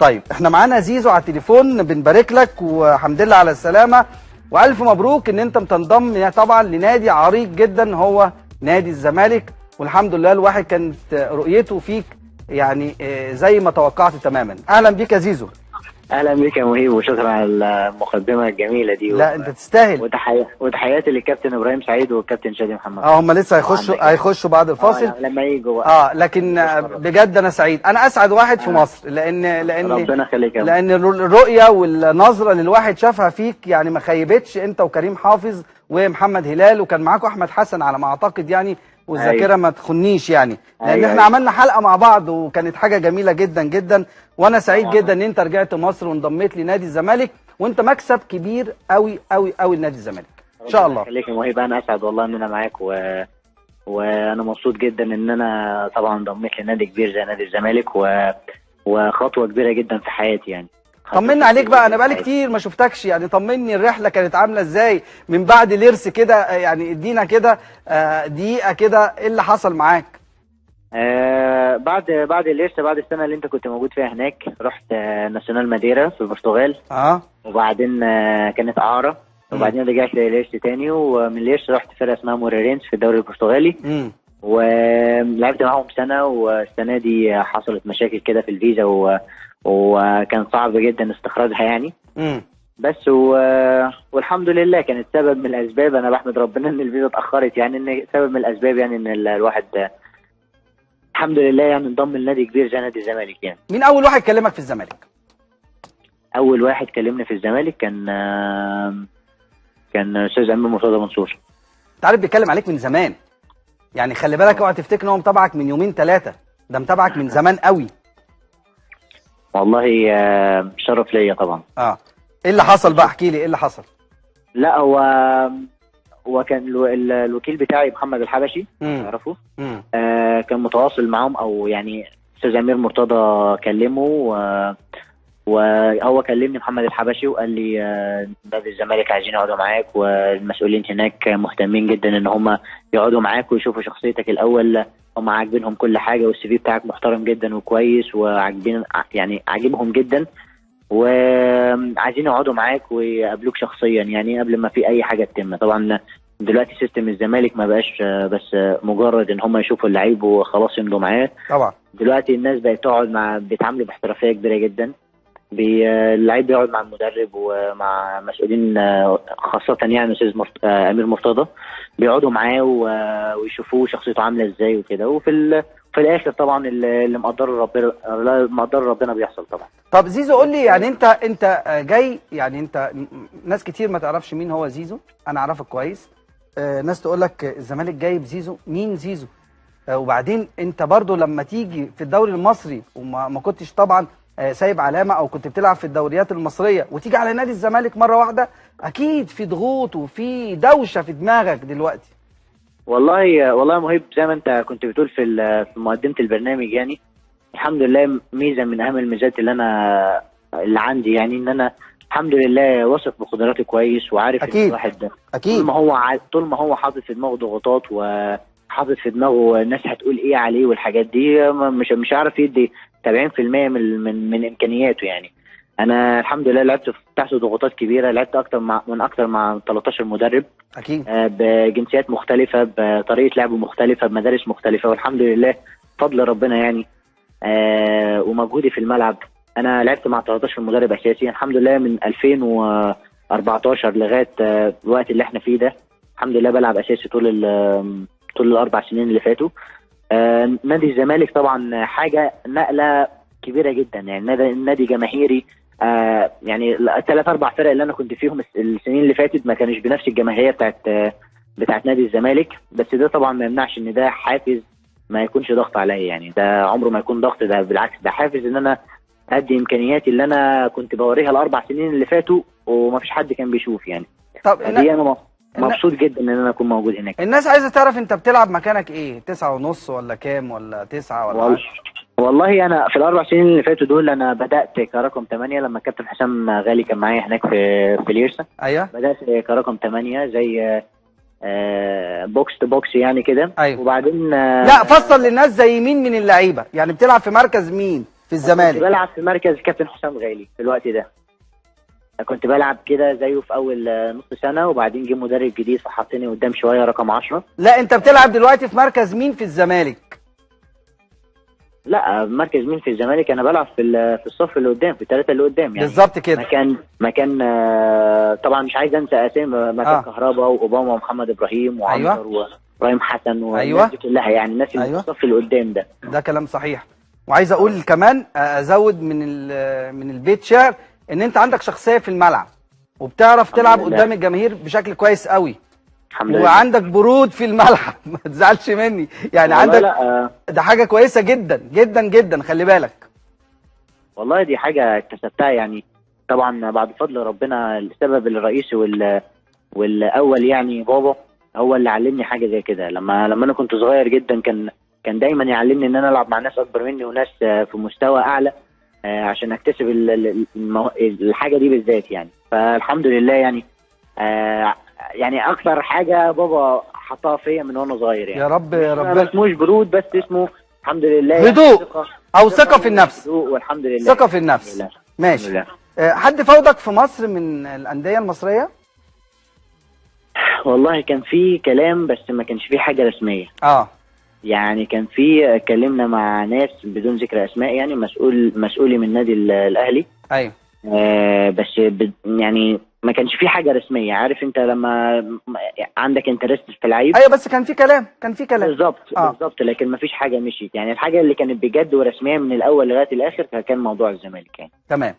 طيب احنا معانا زيزو على التليفون، بنبارك لك والحمد لله على السلامة والف مبروك ان انت بتنضم طبعا لنادي عريق جدا هو نادي الزمالك، والحمد لله الواحد كانت رؤيته فيك يعني زي ما توقعت تماما. اهلا بيك يا زيزو. اهلا بك يا مهيب، وشكرا على المقدمة الجميلة دي. لا انت تستاهل. وتحياتي للكابتن ابراهيم سعيد والكابتن شادي محمد. هم لسه هيخشوا بعد الفاصل لما يجوا بقى. لكن بجد انا سعيد، انا اسعد واحد في مصر لان ربنا يخليك، لان الرؤية والنظرة اللي الواحد شافها فيك يعني ما خيبتش، انت وكريم حافظ ومحمد هلال، وكان معاكم احمد حسن على ما اعتقد يعني، والذاكرة ما تخنيش يعني، لان احنا عملنا حلقة مع بعض وكانت حاجة جميلة جدا جدا. وانا سعيد جدا ان انت رجعت مصر وانضميت لنادي الزمالك، وانت مكسب كبير قوي قوي قوي لنادي الزمالك ان شاء الله. خليك يا مهيب، انا اسعد والله ان انا معاك، وانا مبسوط جدا ان انا طبعا انضميت لنادي كبير زي نادي الزمالك، وخطوه كبيرة جدا في حياتي يعني. طمنا عليك بقى، انا بقالي كتير ما شفتكش يعني، طمني الرحلة كانت عامله ازاي من بعد الارث كده يعني، ادينا كده دقيقة كده ايه اللي حصل معاك؟ بعد الارث، بعد السنة اللي انت كنت موجود فيها هناك، رحت ناسيونال ماديرا في البرتغال. وبعدين كانت اعاره، وبعدين رجعت للارث تاني، ومن الارث رحت فرقه اسمها موريرينس في الدوري البرتغالي. ولعبت معاهم سنة، والسنة دي حصلت مشاكل كده في الفيزا وكان صعب جدا استخراجها يعني. بس والحمد لله كانت سبب من الاسباب، انا بحمد ربنا ان الفيزا اتاخرت يعني، ان سبب من الاسباب يعني ان الواحد الحمد لله يعني انضم لنادي كبير زي نادي الزمالك يعني. مين اول واحد كلمك في الزمالك؟ اول واحد كلمني في الزمالك كان استاذ امير مرتضى منصور. انت عارف بيتكلم عليك من زمان يعني، خلي بالك اوعى تفتكر ان هو متابعك من يومين ثلاثة، ده متابعك من زمان قوي. والله شرف ليا طبعا. ايه اللي حصل بقى؟ احكي لي ايه اللي حصل. لا هو كان الوكيل بتاعي محمد الحبشي، تعرفه؟ كان متواصل معاهم، او يعني استاذ امير مرتضى كلمة، وهو كلمني محمد الحبشي وقال لي نادي الزمالك عايزين يقعدوا معاك، والمسؤولين هناك مهتمين جدا ان هم يقعدوا معاك ويشوفوا شخصيتك الاول، هم عاجبينهم كل حاجة، والسي في بتاعك محترم جدا وكويس، وعاجبين يعني عاجبهم جدا، وعايزين يقعدوا معاك ويقابلوك شخصيا يعني قبل ما في اي حاجة تتم. طبعا دلوقتي system الزمالك ما بقاش بس مجرد ان هم يشوفوا اللعيب وخلاص يمضوا معاه. طبعا دلوقتي الناس بقت تقعد مع، بيتعاملوا باحترافيه كبيرة جدا، اللعيب بيقعد مع المدرب ومع مسؤولين، خاصة يعني استاذ امير مرتضى، بيقعدوا معاه ويشوفوه شخصيته عامله ازاي وكده، وفي الاخر طبعا اللي مقدره ربنا بيحصل طبعا. طب زيزو قول لي يعني، انت جاي يعني، انت ناس كتير ما تعرفش مين هو زيزو، انا اعرفك كويس. ناس تقول لك الزمالك جايب زيزو، مين زيزو؟ وبعدين انت برضو لما تيجي في الدوري المصري وما كنتش طبعا سايب علامة او كنت بتلعب في الدوريات المصرية، وتيجي على نادي الزمالك مرة واحدة، اكيد في ضغوط وفي دوشه في دماغك دلوقتي. والله يا مهيب، زي ما انت كنت بتقول في مقدمه البرنامج يعني، الحمد لله ميزة من اهم الميزات اللي عندي يعني، ان انا الحمد لله واثق بقدراتي كويس، وعارف أكيد. ان الواحد اكيد طول ما هو حاطط في دماغه ضغوطات، وحاطط في دماغه الناس هتقول ايه عليه والحاجات دي، مش عارف يدي 70% من امكانياته يعني. انا الحمد لله لعبت تحت ضغوطات كبيرة، لعبت اكتر مع 13 مدرب اكيد، بجنسيات مختلفة، بطريقة لعب مختلفة، بمدارس مختلفة، والحمد لله فضل ربنا يعني ومجهودي في الملعب. انا لعبت مع 13 مدرب اساسي الحمد لله من 2014 لغاية الوقت اللي احنا فيه ده، الحمد لله بلعب اساسي طول الاربع سنين اللي فاتوا. نادي الزمالك طبعا حاجة نقله كبيرة جدا يعني، نادي جماهيري، يعني الثلاث اربع فرق اللي انا كنت فيهم السنين اللي فاتت ما كانوش بنفس الجماهيرية بتاعت نادي الزمالك، بس ده طبعا ما يمنعش ان ده حافز، ما يكونش ضغط عليا يعني، ده عمره ما يكون ضغط، ده بالعكس ده حافز ان انا ادي امكانياتي اللي انا كنت بوريها الاربع سنين اللي فاتوا وما فيش حد كان بيشوف يعني. طب دي انا مبسوط جدا ان انا اكون موجود هناك. الناس عايزه تعرف انت بتلعب مكانك ايه؟ 9.5 ولا كام ولا 9 ولا 10؟ والله انا في الاربع سنين اللي فاتوا دول انا بدات كرقم 8 لما الكابتن حسام غالي كان معايا هناك في اليرسا. ايوه بدات كرقم 8 زي box to box يعني كده. أيوة. وبعدين لا فصل للناس زي مين من اللعيبة يعني، بتلعب في مركز مين في في الزمالك؟ كنت بلعب في مركز كابتن حسام غالي في الوقت ده، كنت بلعب كده زيه في اول نص سنة، وبعدين جه مدرب جديد فحطني قدام شوية رقم 10. لا انت بتلعب دلوقتي في مركز مين في الزمالك؟ لا مركز مين في الزمالك، انا بلعب في الصف اللي قدام، في الثلاثة اللي قدام يعني بالظبط كده. مكان طبعا مش عايز انسى اسامي، مكان كهربا واوباما ومحمد ابراهيم وعنتر وابراهيم حسن والناس دي كلها، يعني الناس اللي في الصف اللي قدام ده. ده كلام صحيح. وعايز اقول كمان ازود من البيت شعر ان انت عندك شخصية في الملعب، وبتعرف تلعب قدام الجماهير بشكل كويس قوي. الحمد لله. وعندك برود في الملعب ما تزعلش مني يعني، عندك ده حاجة كويسة جدا جدا جدا، خلي بالك. والله دي حاجة اكتسبتها يعني، طبعا بعد فضل ربنا. السبب الرئيسي والاول يعني بابا هو اللي علمني حاجة زي كده. لما انا كنت صغير جدا كان دايما يعلمني ان انا العب مع ناس اكبر مني وناس في مستوى اعلى عشان اكتسب الحاجة دي بالذات يعني. فالحمد لله يعني يعني اكثر حاجة بابا حطها فيا من وانا صغير يعني. يا رب يا رب. ما اسموش برود، بس اسمه الحمد لله هدوء يعني، او ثقة في النفس. هدوء والحمد لله، ثقة في النفس. ماشي. حد فوضك في مصر من الاندية المصرية؟ والله كان في كلام بس ما كانش في حاجة رسمية. يعني كان في، اتكلمنا مع ناس بدون ذكر اسماء يعني، مسؤولي من نادي الاهلي. ايوه. بس يعني ما كانش في حاجة رسمية، عارف انت لما عندك interest في لعيب. ايوه بس كان في كلام، كان في كلام. بالظبط. بالظبط، لكن ما فيش حاجة مشيت يعني. الحاجة اللي كانت بجد ورسميه من الاول لغاية الاخر كان موضوع الزمالك يعني. تمام.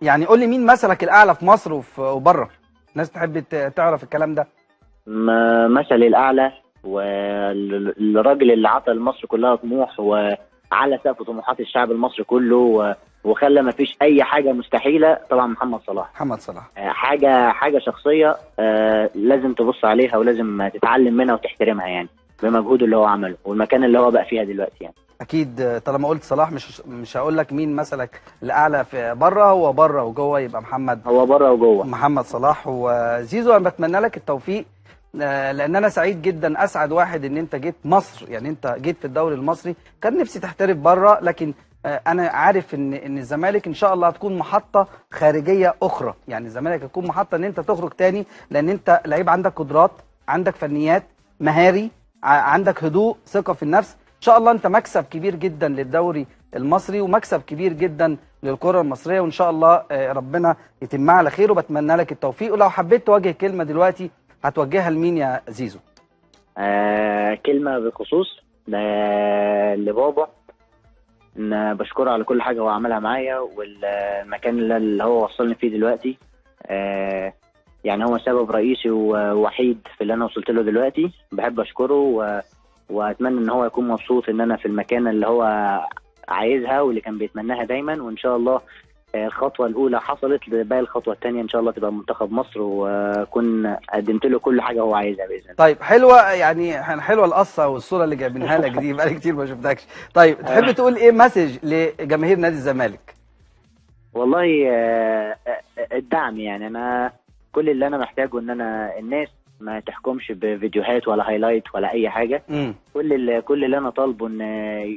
يعني قول لي مين مثلك الاعلى في مصر وبره؟ الناس تحب تعرف الكلام ده. مثلي الاعلى والراجل اللي عطى لمصر كلها طموح وعلى سقف طموحات الشعب المصري كله وخلى ما فيش اي حاجة مستحيلة، طبعا محمد صلاح. محمد صلاح حاجة شخصية لازم تبص عليها ولازم تتعلم منها وتحترمها يعني، بمجهوده اللي هو عمله والمكان اللي هو بقى فيها دلوقتي يعني. اكيد طالما قلت صلاح مش هقول لك مين مثلك الاعلى في بره، هو بره وجوه يبقى محمد، هو بره وجوه محمد صلاح. وزيزو انا بتمنى لك التوفيق، لان انا سعيد جدا، اسعد واحد ان انت جيت مصر، يعني انت جيت في الدوري المصري، كان نفسي تحترف بره، لكن انا عارف ان الزمالك ان شاء الله هتكون محطة خارجية اخرى، يعني الزمالك هتكون محطة ان انت تخرج تاني، لان انت لعيب عندك قدرات، عندك فنيات، مهاري، عندك هدوء، ثقة في النفس. ان شاء الله انت مكسب كبير جدا للدوري المصري ومكسب كبير جدا للكرة المصرية، وان شاء الله ربنا يتمها على خير، وبتمنى لك التوفيق. ولو حبيت توجه كلمة دلوقتي هتوجهها لمين يا زيزو؟ كلمة بخصوص لبابا، ان بشكره على كل حاجة هو عملها معايا والمكان اللي هو وصلني فيه دلوقتي. يعني هو سبب رئيسي ووحيد في اللي انا وصلت له دلوقتي. بحب اشكره واتمنى ان هو يكون مبسوط ان انا في المكان اللي هو عايزها واللي كان بيتمناها دايما، وان شاء الله الخطوة الاولى حصلت، باقي الخطوة الثانية ان شاء الله تبقى منتخب مصر واكون قدمت له كل حاجة هو عايزها باذن الله. طيب حلوة يعني، حلوة القصة والصورة اللي جايبينها لك دي، بقالي كتير ما شفتكش. طيب تحب تقول ايه message لجماهير نادي الزمالك؟ والله الدعم يعني، انا كل اللي انا محتاجه ان انا الناس ما تحكمش بفيديوهات ولا highlight ولا اي حاجة. كل اللي انا طالبه ان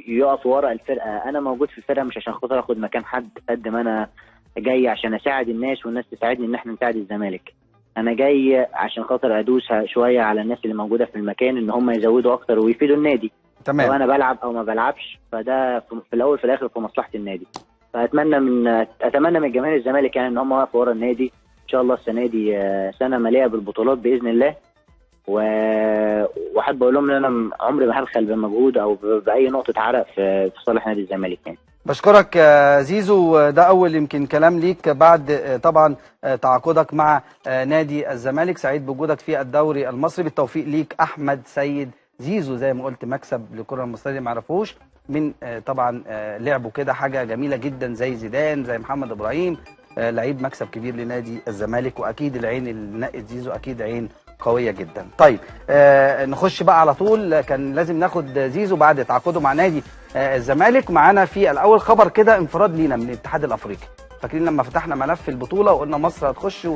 يقف ورا الفرقة. انا موجود في الفرقة مش عشان خاطر اخد مكان حد، قد ما انا جاي عشان اساعد الناس والناس تساعدني ان احنا نساعد الزمالك. انا جاي عشان خاطر ادوس شوية على الناس اللي موجودة في المكان ان هم يزودوا اكتر ويفيدوا النادي. تمام. سواء انا بلعب او ما بلعبش، فده في الاول في الاخر في مصلحة النادي. فاتمنى من اتمنى من جماهير الزمالك يعني ان هم يقفوا ورا النادي. ان شاء الله السنة دي سنة مليئة بالبطولات باذن الله، واحب اقول لهم ان انا عمري ما هبخل بمجهود او باي نقطة عرق في صالح نادي الزمالك يعني. بشكرك يا زيزو، ده اول يمكن كلام ليك بعد طبعا تعاقدك مع نادي الزمالك. سعيد بوجودك في الدوري المصري، بالتوفيق ليك احمد سيد زيزو. زي ما قلت مكسب للكرة المصرية ما عرفوش من طبعا لعبه كده حاجة جميلة جدا، زي زيدان زي محمد ابراهيم، لعيب مكسب كبير لنادي الزمالك، واكيد العين اللي نقت زيزو اكيد عين قوية جدا. طيب نخش بقى على طول، كان لازم ناخد زيزو بعد تعاقده مع نادي الزمالك. معانا في الاول خبر كده انفراد لينا من الاتحاد الافريقي. فاكرين لما فتحنا ملف البطولة وقلنا مصر هتخش